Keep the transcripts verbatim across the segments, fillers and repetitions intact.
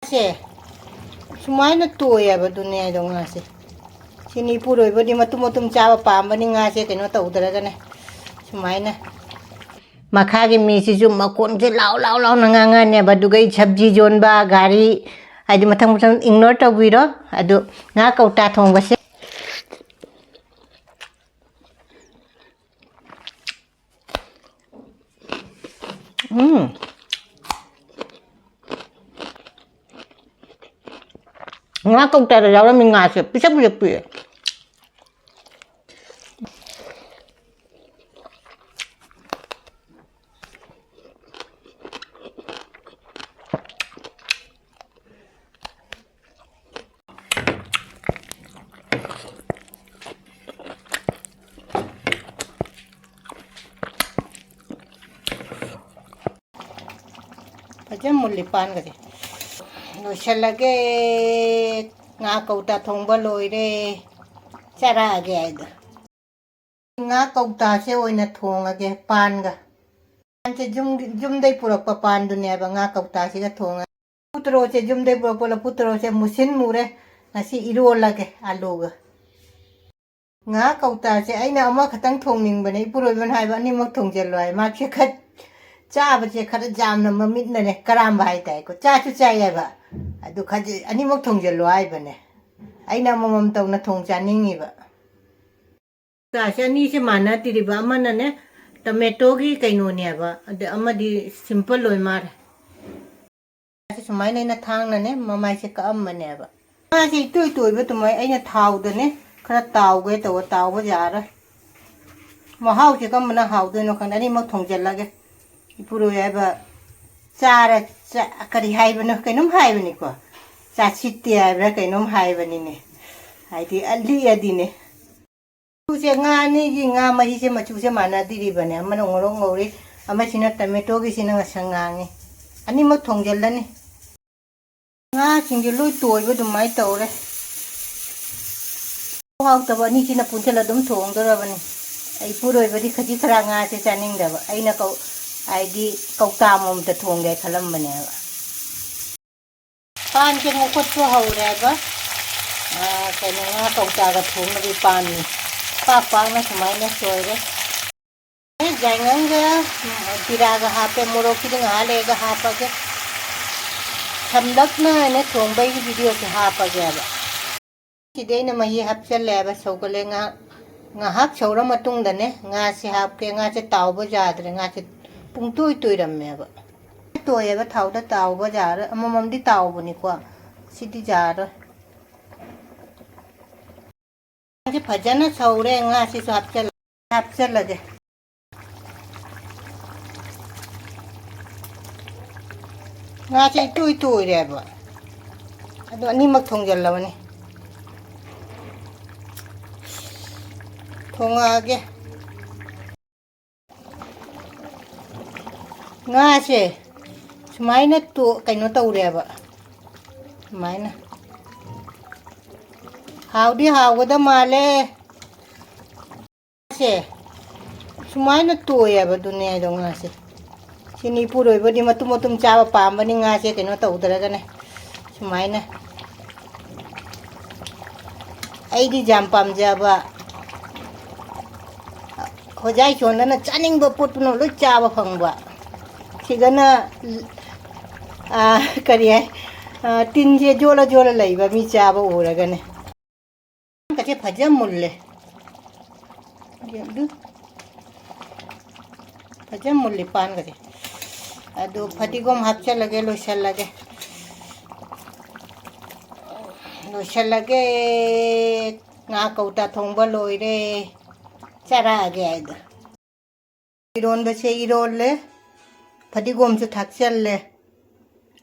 ꯁꯦ, ꯁꯨꯃꯥꯏꯅ ꯇꯣꯏꯑꯦꯕ, ꯑꯗꯨꯅꯦ ꯍꯥꯏꯗꯣ, ꯉꯥꯁꯦ꯫ ꯁꯤꯅꯤ ꯏꯄꯨꯔꯣꯏꯕꯗꯤ ꯃꯇꯨꯝ ꯃꯇꯨꯝ ꯆꯥꯕ ꯄꯥꯝꯕꯅꯤ, ꯉꯥꯁꯦ ꯀꯩꯅꯣ ꯇꯧꯗ꯭ꯔꯒꯅꯦ꯫ ꯁꯨꯃꯥꯏꯅ꯫ ꯃꯈꯥꯒꯤ ꯃꯤꯁꯤꯁꯨ ꯃꯈꯣꯟꯁꯦ ꯂꯥꯎ ꯂꯥꯎ ꯂꯥꯎꯅ ꯉꯥꯡꯉꯅꯦꯕ, ꯑꯗꯨꯒ ꯑꯩ ꯁꯕꯖꯤ ꯌꯣꯟꯕ ꯒꯥꯔꯤ, ꯍꯥꯏꯗꯤ ꯃꯊꯪ ꯃꯊꯪ ignore ꯇꯧꯕꯤꯔꯣ꯫ ꯑꯗꯨ ꯉꯥ ꯀꯧꯇꯥ ꯊꯣꯡꯕꯁꯦ꯫ ꯎꯝ꯫ ꯉꯥ ꯀꯧꯇꯥꯗ ꯌꯥꯎꯔꯝꯃꯤ ꯉꯥꯁꯦ ꯄꯤꯁꯛ ꯄꯤꯁꯛ ꯄꯤꯛꯑꯦ꯫ ꯐꯖꯅ ꯃꯨꯜꯂꯤ ꯄꯥꯟꯒꯁꯦ꯫ ꯂꯣꯏꯁꯤꯜꯂꯒꯦ꯫ ꯉꯥ ꯀꯧꯇꯥ ꯊꯣꯡꯕ ꯂꯣꯏꯔꯦ꯫ ꯆꯥꯔꯛꯑꯒꯦ ꯍꯥꯏꯗꯣ꯫ ꯉꯥ ꯀꯧꯇꯥꯁꯦ ꯑꯣꯏꯅ ꯊꯣꯡꯉꯒꯦ ꯄꯥꯟꯒ꯫ ꯄꯥꯟꯁꯦ ꯌꯨꯝ-, ꯌꯨꯝꯗꯩ ꯄꯨꯔꯛꯄ ꯄꯥꯟꯗꯨꯅꯦꯕ ꯉꯥ ꯀꯧꯇꯥꯁꯤꯒ ꯊꯣꯡꯉꯒ꯫ ꯂꯐꯨ ꯊꯔꯣꯁꯦ ꯌꯨꯝꯗꯩ ꯄꯨꯔꯛꯄ ꯂꯐꯨ ꯊꯔꯣꯁꯦ ꯃꯨꯁꯤꯟ ꯃꯨꯔꯦ꯫ ꯉꯁꯤ ꯏꯔꯣꯜꯂꯒꯦ ꯑꯂꯨꯒ꯫ ꯉꯥ ꯀꯧꯇꯥꯁꯦ ꯑꯩꯅ ꯑꯃꯈꯛꯇꯪ ꯊꯣꯡꯅꯤꯡꯕꯅꯦ, ꯏꯄꯨꯔꯣꯏꯕꯅ ꯍꯥꯏꯕ ꯑꯅꯤꯃꯛ ꯊꯣꯡꯖꯜꯂꯣ ꯍꯥꯏ꯫ ꯃꯥꯁꯦ ꯈꯔ ꯆꯥꯕꯁꯦ ꯈꯔ ꯌꯥꯝꯅ ꯃꯃꯤꯠꯅꯅꯦ ꯀꯔꯥꯝꯕ ꯍꯥꯏꯇꯥꯔꯦꯀꯣ꯫ ꯆꯥꯁꯨ ꯆꯥꯏ ꯍꯥꯏꯕ, ꯑꯗꯨ ꯈꯖꯤꯛ ꯑꯅꯤꯃꯛ ꯊꯣꯡꯖꯜꯂꯣ ꯍꯥꯏꯕꯅꯦ꯫ ꯑꯩꯅ ꯑꯃꯃꯝ ꯇꯧꯅ ꯊꯣꯡ ꯆꯥꯅꯤꯡꯉꯤꯕ꯫ ꯀꯧꯇꯥꯁꯦ ꯑꯅꯤꯁꯦ ꯃꯥꯟꯅꯗ꯭ꯔꯤꯕ, ꯑꯃꯅꯅꯦ ꯇꯣꯃꯦꯇꯣꯒꯤ ꯀꯩꯅꯣꯅꯦꯕ, ꯑꯗ ꯑꯃꯗꯤ simple ꯑꯣꯏ ꯃꯥꯜꯂꯦ꯫ ꯁꯤ ꯁꯨꯃꯥꯏꯅ ꯑꯩꯅ ꯊꯥꯡꯅꯅꯦ ꯃꯃꯥꯏꯁꯦ ꯀꯛꯑꯝꯕꯅꯦꯕ꯫ ꯉꯥꯁꯦ ꯏꯇꯣꯏ ꯇꯣꯏꯕ ꯑꯗꯨꯃꯥꯏ ꯑꯩꯅ ꯊꯥꯎꯗꯅꯦ ꯈꯔ ꯇꯥꯎꯒꯦ ꯇꯧꯕ, ꯇꯥꯎꯕ ꯌꯥꯔꯣꯏ꯫ ꯃꯍꯥꯎꯁꯦ ꯀꯔꯝꯕꯅ ꯍꯥꯎꯗꯣꯏꯅꯣ ꯈꯪꯗꯦ, ꯑꯅꯤꯃꯛ ꯊꯣꯡꯖꯤꯜꯂꯒꯦ꯫ ꯏꯄꯨꯔꯣꯏ ꯍꯥꯏꯕ ꯆꯥꯔ ꯆ-, ꯀꯔꯤ ꯍꯥꯏꯕꯅꯣ, ꯀꯩꯅꯣꯝ ꯍꯥꯏꯕꯅꯤꯀꯣ, ꯆꯥꯁꯤꯠꯇꯦ ꯍꯥꯏꯕ꯭ꯔꯥ ꯀꯩꯅꯣꯝ ꯍꯥꯏꯕꯅꯤꯅꯦ, ꯍꯥꯏꯗꯤ ꯂꯤꯛꯑꯗꯤꯅꯦ꯫ ꯃꯆꯨꯁꯦ, ꯉꯥ ꯑꯅꯤꯒꯤ ꯉꯥ ꯃꯍꯤꯁꯦ ꯃꯆꯨꯁꯦ ꯃꯥꯟꯅꯗ꯭ꯔꯤꯕꯅꯦ, ꯑꯃꯅ ꯉꯧꯔꯣꯛ ꯉꯧꯔꯤ, ꯑꯃꯁꯤꯅ ꯇꯣꯃꯦꯇꯣꯒꯤꯁꯤꯅ ꯉꯁꯪ ꯉꯥꯡꯉꯤ꯫ ꯑꯅꯤꯃꯛ ꯊꯣꯡꯖꯤꯜꯂꯅꯤ꯫ ꯉꯥꯁꯤꯡꯁꯦ ꯂꯣꯏ ꯇꯣꯏꯕ ꯑꯗꯨꯃꯥꯏꯅ ꯇꯧꯔꯦ꯫ ꯍꯥꯎꯇꯕ ꯑꯅꯤꯁꯤꯅ ꯄꯨꯟꯁꯤꯜꯂ ꯑꯗꯨꯝ ꯊꯣꯡꯗꯣꯔꯕꯅꯤ꯫ ꯑꯩ ꯏꯄꯨꯔꯣꯏꯕꯗꯤ ꯈꯖꯤꯛ ꯈꯔ ꯉꯥꯁꯦ ꯆꯥꯅꯤꯡꯗꯕ, ꯑꯩꯅ ꯀꯧ-, ꯍꯥꯏꯗꯤ ꯀꯧꯇꯥ ꯑꯃꯃꯝꯇ ꯊꯣꯡꯒꯦ ꯈꯜꯂꯝꯕꯅꯦꯕ꯫ ꯄꯥꯟꯁꯦ ꯃꯨꯀꯨꯠꯁꯨ ꯍꯧꯔꯦꯕ꯫ ꯑꯥ, ꯀꯩꯅꯣ, ꯉꯥ ꯀꯧꯇꯥꯒ ꯊꯣꯡꯅꯕꯒꯤ ꯄꯥꯟꯅꯤ꯫ ꯄꯥꯛ ꯄꯥꯛꯅ ꯁꯨꯃꯥꯏꯅ ꯁꯣꯏꯔꯦ꯫ ꯌꯥꯏꯉꯪꯒ, ꯎꯝ, ꯖꯤꯔꯥꯒ ꯍꯥꯞꯄꯦ꯫ ꯃꯣꯔꯣꯛꯁꯤꯗꯤ ꯉꯥꯏꯍꯥꯛ ꯂꯩꯔꯒ ꯍꯥꯞꯄꯒꯦ꯫ ꯁꯝꯂꯞꯅ ꯑꯩꯅ ꯊꯣꯡꯕꯒꯤ videoꯁꯦ ꯍꯥꯞꯄꯒꯦꯕ꯫ ꯁꯤꯗꯤ ꯑꯩꯅ ꯃꯍꯤ ꯍꯥꯞꯆꯜꯂꯦꯕ, ꯁꯧꯒꯠꯂꯦ꯫ ꯉꯥ-, ꯉꯥꯏꯍꯥꯛ ꯁꯧꯔ ꯃꯇꯨꯡꯗꯅꯦ ꯉꯥꯁꯦ ꯍꯥꯞꯀꯦ꯫ ꯉꯥꯁꯦ ꯇꯥꯎꯕ ꯌꯥꯗ꯭ꯔꯦ, ꯉꯥꯁꯦ ꯄꯨꯡꯇꯣꯏ ꯇꯣꯏꯔꯝꯃꯦꯕ꯫ ꯇꯣꯏꯑꯦꯕ, ꯊꯥꯎꯗ ꯇꯥꯎꯕ ꯌꯥꯔꯣꯏ꯫ ꯑꯃꯃꯝꯗꯤ ꯇꯥꯎꯕꯅꯤꯀꯣ, ꯁꯤꯗꯤ ꯌꯥꯔꯣꯏ꯫ ꯉꯥꯁꯦ ꯐꯖꯅ ꯁꯧꯔꯦ, ꯉꯥꯁꯤꯁꯨ ꯍꯥꯞꯆꯜ-, ꯍꯥꯞꯆꯜꯂꯒꯦ꯫ ꯉꯥꯁꯦ ꯏꯇꯣꯏ ꯇꯣꯏꯔꯦꯕ꯫ ꯑꯗꯣ ꯑꯅꯤꯃꯛ ꯊꯣꯡꯖꯜꯂꯕꯅꯤ꯫ ꯊꯣꯡꯉꯛꯑꯒꯦ꯫ ꯉꯥꯁꯦ ꯁꯨꯃꯥꯏꯅ ꯇꯣ-, ꯀꯩꯅꯣ ꯇꯧꯔꯦꯕ꯫ ꯁꯨꯃꯥꯏꯅ꯫ ꯍꯥꯎꯗꯤ ꯍꯥꯎꯒꯗ ꯃꯥꯜꯂꯦ꯫ ꯁꯦ ꯁꯨꯃꯥꯏꯅ ꯇꯣꯏꯑꯦꯕ, ꯑꯗꯨꯅꯦ ꯍꯥꯏꯗꯣ ꯉꯥꯁꯦ꯫ ꯁꯤꯅꯤ ꯏꯄꯨꯔꯣꯏꯕꯗꯤ ꯃꯇꯨꯝ ꯃꯇꯨꯝ ꯆꯥꯕ ꯄꯥꯝꯕꯅꯤ, ꯉꯥꯁꯦ ꯀꯩꯅꯣ ꯇꯧꯗ꯭ꯔꯒꯅꯦ꯫ ꯁꯨꯃꯥꯏꯅ ꯑꯩꯗꯤ ꯌꯥꯝ ꯄꯥꯝꯖꯕ, ꯍꯣꯖꯥꯏ ꯆꯣꯟꯗꯅ ꯆꯥꯅꯤꯡꯕ ꯄꯣꯠꯇꯨꯅ ꯂꯣꯏ ꯆꯥꯕ ꯐꯪꯕ꯫ ꯁꯤꯗꯅ, ꯑꯥ, ꯀꯔꯤ ꯍꯥꯏ, ꯑꯥ, ꯇꯤꯟꯁꯦ ꯖꯣꯜꯂ ꯖꯣꯜꯂ ꯂꯩꯕ ꯃꯤ ꯆꯥꯕ ꯎꯔꯒꯅꯦ꯫ ꯀꯁꯦ ꯐꯖ ꯃꯨꯜꯂꯦ꯫ ꯌꯦꯡꯗꯨ꯫ ꯐꯖ ꯃꯨꯜꯂꯤ ꯄꯥꯟꯒꯁꯦ꯫ ꯑꯗꯨ ꯐꯗꯤꯒꯣꯝ ꯍꯥꯞꯆꯜꯂꯒꯦ, ꯂꯣꯏꯁꯜꯂꯒꯦ꯫ ꯂꯣꯏꯁꯜꯂꯒꯦ꯫ ꯉꯥ ꯀꯧꯇꯥ ꯊꯣꯡꯕ ꯂꯣꯏꯔꯦ꯫ ꯆꯥꯔꯛꯑꯒꯦ ꯍꯥꯏꯗꯣ꯫ ꯏꯔꯣꯟꯕꯁꯦ ꯏꯔꯣꯜꯂꯦ, ꯐꯗꯤꯒꯣꯝꯁꯨ ꯊꯥꯛꯆꯜꯂꯦ꯫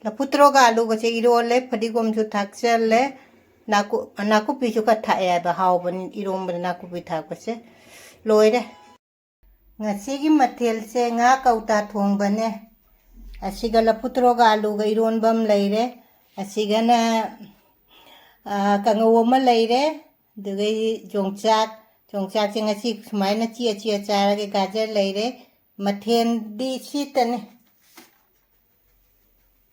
ꯂꯐꯨ ꯊꯔꯣꯒ ꯑꯂꯨꯒꯁꯦ ꯏꯔꯣꯜꯂꯦ, ꯐꯗꯤꯒꯣꯝꯁꯨ ꯊꯥꯛꯆꯜꯂꯦ, ꯅꯥꯀꯨ-, ꯅꯥꯀꯨꯞꯄꯤꯁꯨ ꯈꯔ ꯊꯥꯛꯑꯦ ꯍꯥꯏꯕ, ꯍꯥꯎꯕꯅꯤ ꯏꯔꯣꯝꯕꯗ ꯅꯥꯀꯨꯞꯄꯤ ꯊꯥꯛꯄꯁꯦ꯫ ꯂꯣꯏꯔꯦ꯫ ꯉꯁꯤꯒꯤ ꯃꯊꯦꯜꯁꯦ ꯉꯥ ꯀꯧꯇꯥ ꯊꯣꯡꯕꯅꯦ꯫ ꯑꯁꯤꯒ ꯂꯐꯨ ꯊꯔꯣꯒ ꯑꯂꯨꯒ ꯏꯔꯣꯟꯕ ꯑꯃ ꯂꯩꯔꯦ꯫ ꯑꯁꯤꯒꯅ, ꯑꯥ, ꯀꯥꯡꯉꯧ ꯑꯃ ꯂꯩꯔꯦ꯫ ꯑꯗꯨꯒ ꯌꯣꯡꯆꯥꯛ, ꯌꯣꯡꯆꯥꯛꯁꯦ ꯉꯁꯤ ꯁꯨꯃꯥꯏꯅ ꯆꯤꯌꯥ ꯆꯤꯌꯥ ꯆꯥꯔꯒꯦ꯫ ꯒꯥꯖꯔ ꯂꯩꯔꯦ꯫ ꯃꯊꯦꯜꯗꯤ ꯁꯤꯇꯅꯤ꯫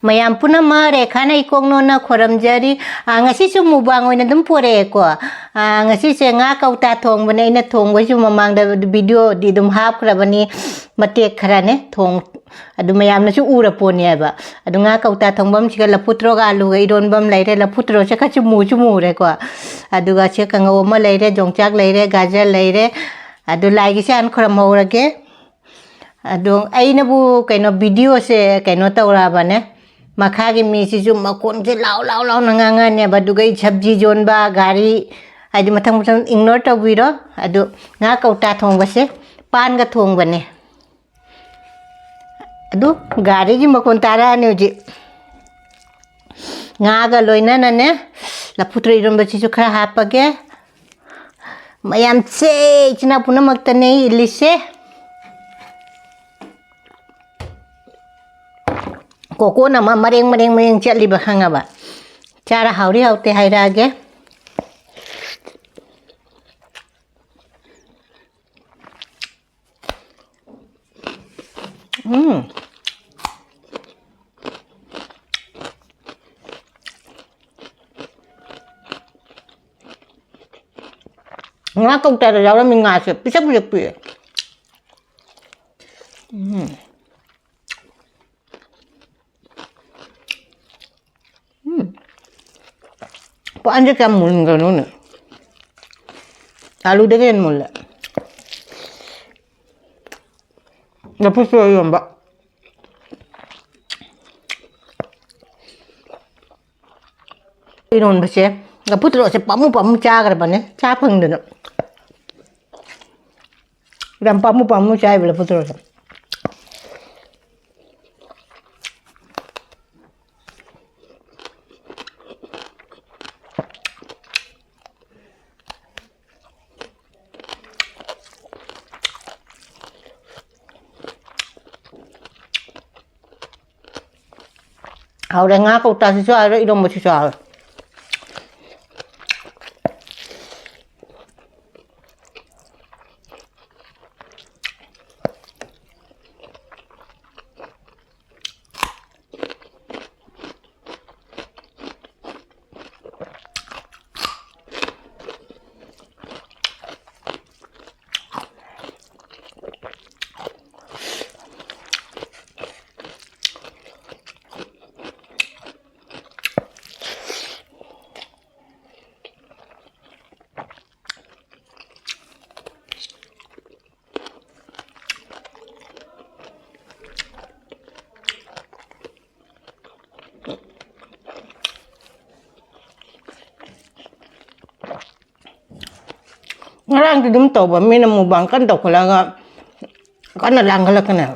ꯃꯌꯥꯝ ꯄꯨꯝꯅꯃꯛ ꯔꯦꯈꯥꯅ ꯏꯀꯣꯛ ꯅꯣꯟꯅ ꯈꯣꯏꯔꯝꯖꯔꯤ꯫ ꯑꯥ, ꯉꯁꯤꯁꯨ mukbang ꯑꯣꯏꯅ ꯑꯗꯨꯝ ꯄꯨꯔꯛꯑꯦꯀꯣ꯫ ꯑꯥ, ꯉꯁꯤꯁꯦ ꯉꯥ ꯀꯧꯇꯥ ꯊꯣꯡꯕꯅꯦ꯫ ꯑꯩꯅ ꯊꯣꯡꯕꯩꯁꯨ ꯃꯃꯥꯡꯗ videoꯗꯤ ꯑꯗꯨꯝ ꯍꯥꯞꯈ꯭ꯔꯕꯅꯤ, ꯃꯇꯦꯛ ꯈꯔꯅꯦ ꯊꯣꯡ-, ꯑꯗꯨ ꯃꯌꯥꯝꯅꯁꯨ ꯎꯔ ꯄꯣꯠꯅꯦꯕ꯫ ꯑꯗꯨ ꯉꯥ ꯀꯧꯇꯥ ꯊꯣꯡꯕ ꯑꯃꯁꯤꯒ ꯂꯐꯨ ꯊꯔꯣꯒ ꯑꯂꯨꯒ ꯏꯔꯣꯟꯕ ꯑꯃ ꯂꯩꯔꯦ꯫ ꯂꯐꯨ ꯊꯔꯣꯁꯦ ꯈꯔꯁꯨ ꯃꯨꯁꯨ ꯃꯨꯔꯦꯀꯣ꯫ ꯑꯗꯨꯒ ꯁꯦ ꯀꯥꯡꯉꯧ ꯑꯃ ꯂꯩꯔꯦ, ꯌꯣꯡꯆꯥꯛ ꯂꯩꯔꯦ, ꯒꯥꯖꯔ ꯂꯩꯔꯦ꯫ ꯑꯗꯨ ꯂꯥꯏꯒꯤꯁꯦ ꯍꯥꯟꯅ ꯈꯣꯏꯔꯝꯍꯧꯔꯒꯦ꯫ ꯑꯗꯣ ꯑꯩꯅꯕꯨ ꯀꯩꯅꯣ videoꯁꯦ ꯀꯩꯅꯣ ꯇꯧꯔꯛꯑꯕꯅꯦ, ꯃꯈꯥꯒꯤ ꯃꯤꯁꯤꯁꯨ ꯃꯈꯣꯟꯁꯦ ꯂꯥꯎ ꯂꯥꯎ ꯂꯥꯎꯅ ꯉꯥꯡꯉꯅꯦꯕ꯫ ꯑꯗꯨꯒ ꯑꯩ ꯁꯕꯖꯤ ꯌꯣꯟꯕ ꯒꯥꯔꯤ, ꯍꯥꯏꯗꯤ ꯃꯊꯪ ꯃꯊꯪ ignore ꯇꯧꯕꯤꯔꯣ꯫ ꯑꯗꯨ ꯉꯥ ꯀꯧꯇꯥ ꯊꯣꯡꯕꯁꯦ ꯄꯥꯟꯒ ꯊꯣꯡꯕꯅꯦ꯫ ꯑꯗꯨ ꯒꯥꯔꯤꯒꯤ ꯃꯈꯣꯟ ꯇꯥꯔꯛꯑꯅꯤ ꯍꯧꯖꯤꯛ꯫ ꯉꯥꯒ ꯂꯣꯏꯅꯅꯅꯦ, ꯂꯐꯨ ꯊꯔꯣ ꯏꯔꯣꯟꯕꯁꯤꯁꯨ ꯈꯔ ꯍꯥꯞꯄꯒꯦ꯫ ꯃꯌꯥꯝꯁꯦ ꯏꯆꯤꯟ ꯏꯅꯥꯎ ꯄꯨꯝꯅꯃꯛꯇꯅꯦ ꯏꯜꯂꯤꯁꯦ꯫ ꯀꯣꯀꯣꯅ ꯑꯃ ꯃꯔꯦꯡ ꯃꯔꯦꯡ ꯃꯔꯦꯡ ꯆꯠꯂꯤꯕ ꯈꯪꯉꯕ? ꯆꯥꯔ ꯍꯥꯎꯔꯤ ꯍꯥꯎꯇꯦ ꯍꯥꯏꯔꯛꯑꯒꯦ꯫ ꯎꯝ꯫ ꯉꯥ ꯀꯧꯇꯥꯗ ꯌꯥꯎꯔꯝꯃꯤ ꯉꯥꯁꯦ ꯄꯤꯁꯛ ꯄꯤꯁꯛ ꯄꯤꯛꯑꯦ꯫ ꯎꯝ꯫ ꯎꯝ꯫ ꯄꯥꯟꯁꯦ ꯀꯌꯥꯝ ꯃꯨꯟꯈ꯭ꯔꯅꯣꯅꯦ꯫ ꯑꯥꯂꯨꯗꯒꯤ ꯍꯦꯟꯅ ꯃꯨꯜꯂꯦ꯫ ꯂꯐꯨ ꯊꯔꯣ ꯏꯔꯣꯟꯕ꯫ ꯏꯔꯣꯟꯕꯁꯦ, ꯂꯐꯨ ꯊꯔꯣꯁꯦ ꯄꯥꯝꯃꯨ ꯄꯥꯝꯃꯨ ꯆꯥꯈ꯭ꯔꯕꯅꯦ, ꯆꯥ ꯐꯪꯗꯅ꯫ ꯌꯥꯝ ꯄꯥꯝꯃꯨ ꯄꯥꯝꯃꯨ ꯆꯥꯏꯕ ꯂꯐꯨ ꯊꯔꯣꯁꯦ꯫ ꯍꯥꯎꯔꯦ, ꯉꯥ ꯀꯧꯇꯥꯁꯤꯁꯨ ꯍꯥꯎꯔꯦ, ꯏꯔꯣꯝꯕꯁꯤꯁꯨ ꯍꯥꯎꯔꯦ꯫ ꯉꯔꯥꯡꯗꯤ ꯑꯗꯨꯝ ꯇꯧꯕ, ꯃꯤꯅ ꯃꯨꯛꯕꯥꯡ ꯀꯟꯅ ꯇꯧꯈꯠꯂꯛꯑꯒ ꯀꯟꯅ ꯂꯥꯡꯈꯠꯂꯛꯀꯅꯦꯕ꯫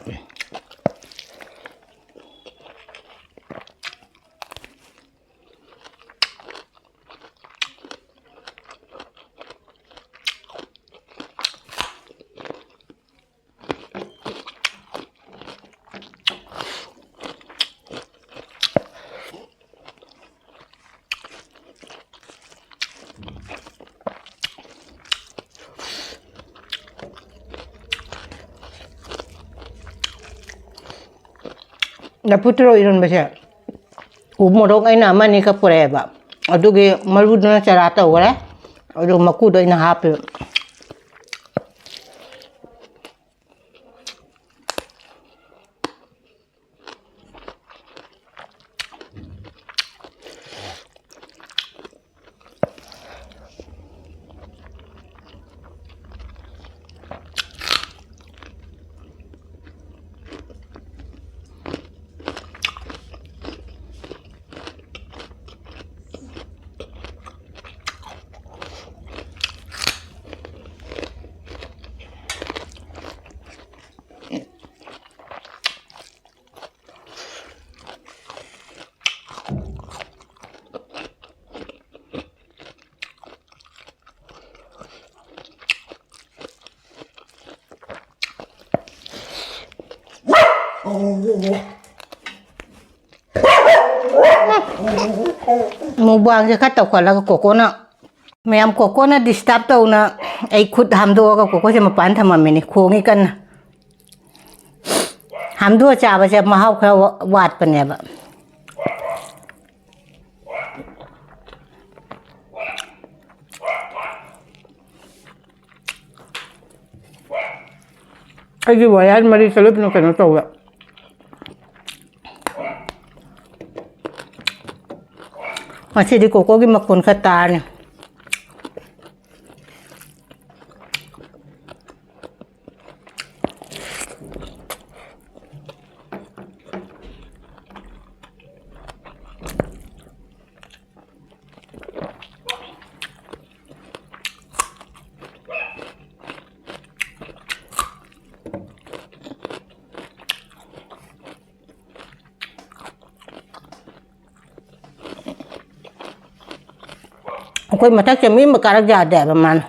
ꯂꯐꯨ ꯊꯔꯣ ꯏꯔꯣꯟꯕꯁꯦ ꯎ ꯃꯣꯔꯣꯛ ꯑꯩꯅ ꯑꯃ ꯑꯅꯤꯈꯛ ꯄꯨꯔꯛꯑꯦꯕ, ꯑꯗꯨꯒꯤ ꯃꯔꯨꯗꯨꯅ ꯆꯔꯥ ꯇꯧꯈ꯭ꯔꯦ, ꯑꯗꯨꯒ ꯃꯀꯨꯗꯣ ꯑꯩꯅ ꯍꯥꯞꯄꯦꯕ꯫ ꯃꯨꯛꯕꯥꯡꯁꯦ ꯈꯔ ꯇꯧꯈꯠꯂꯒ ꯀꯣꯀꯣꯅ, ꯃꯌꯥꯝ ꯀꯣꯀꯣꯅ disturb ꯇꯧꯅ ꯑꯩ ꯈꯨꯠ ꯍꯥꯝꯗꯣꯛꯑꯒ ꯀꯣꯀꯣꯁꯦ ꯃꯄꯥꯟ ꯊꯝꯃꯝꯃꯤꯅꯤ, ꯈꯣꯡꯉꯤ ꯀꯟꯅ꯫ ꯍꯥꯝꯗꯣꯛꯑ ꯆꯥꯕꯁꯦ ꯃꯍꯥꯎ ꯈꯔ ꯋꯥ-, ꯋꯥꯠꯄꯅꯦꯕ꯫ ꯑꯩꯒꯤ ꯋꯥꯌꯥꯔ ꯃꯔꯤ ꯆꯠꯂꯨꯗꯅ ꯀꯩꯅꯣ ꯇꯧꯕ꯫ ꯉꯁꯤꯗꯤ ꯀꯣꯀꯣꯒꯤ ꯃꯈꯣꯟ ꯈꯔ ꯇꯥꯔꯅꯤ꯫ ꯑꯩꯈꯣꯏ ꯃꯊꯛꯁꯦ ꯃꯤ ꯑꯃ ꯀꯥꯔꯛ ꯌꯥꯗꯦ ꯍꯥꯏꯕ ꯃꯥꯅ꯫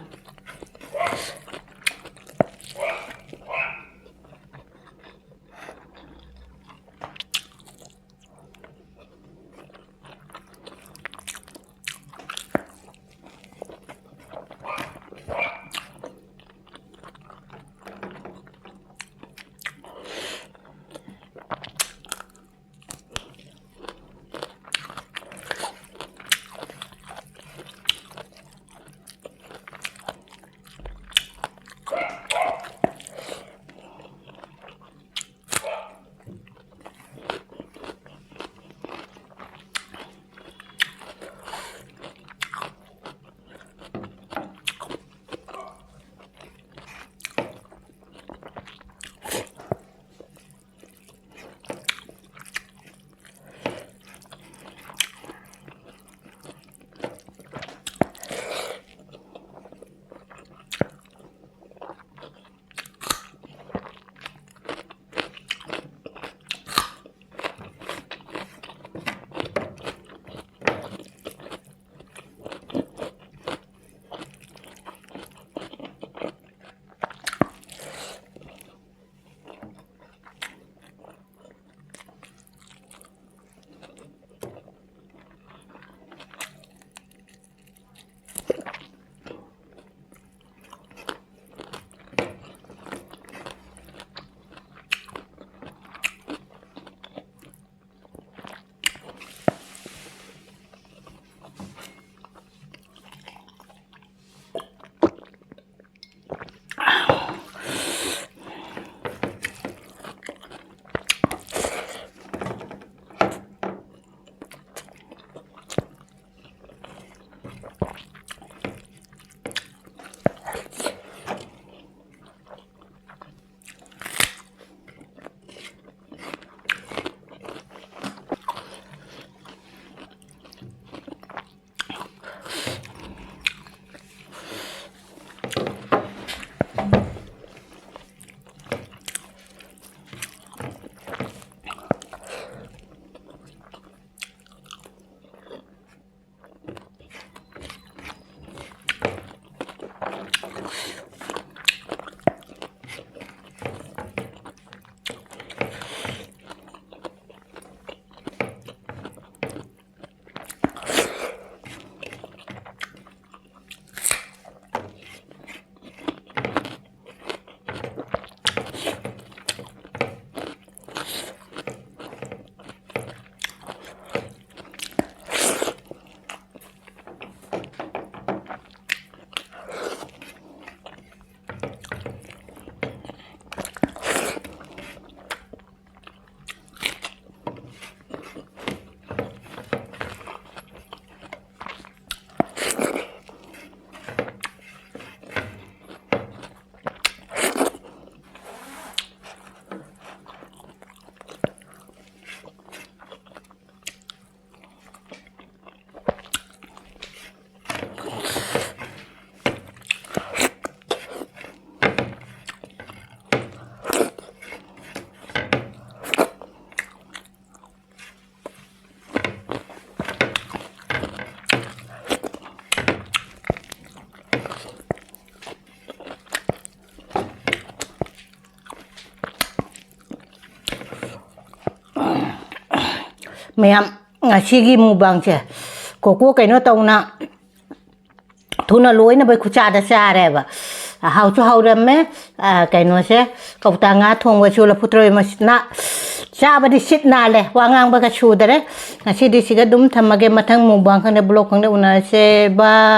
ꯃꯌꯥꯝ, ꯉꯁꯤꯒꯤ ꯃꯨꯛꯕꯥꯡꯁꯦ ꯀꯣꯀꯣ ꯀꯩꯅꯣ ꯇꯧꯅ ꯊꯨꯅ ꯂꯣꯏꯅꯕ ꯈꯨꯠꯆꯥꯗ ꯆꯥꯔꯦꯕ꯫ ꯍꯥꯎꯁꯨ ꯍꯥꯎꯔꯝꯃꯦ꯫ ꯑ, ꯀꯩꯅꯣꯁꯦ, ꯀꯧꯇꯥ ꯉꯥ ꯊꯣꯡꯕꯁꯨ, ꯂꯐꯨ ꯊꯔꯣ ꯏꯔꯣꯝꯕꯁꯤꯅ ꯆꯥꯕꯗꯤ ꯁꯤꯠ ꯅꯥꯜꯂꯦ꯫ ꯋꯥ ꯉꯥꯡꯕꯒ ꯁꯨꯗꯔꯦ꯫ ꯉꯁꯤꯗꯤ ꯁꯤꯒ ꯑꯗꯨꯝ ꯊꯝꯃꯒꯦ꯫ ꯃꯊꯪ ꯃꯨꯛꯕꯥꯡ ꯈꯪꯗꯦ, ꯕ꯭ꯂꯣꯛ ꯈꯪꯗꯦ ꯎꯅꯔꯁꯦ꯫ ꯕꯥꯏ꯫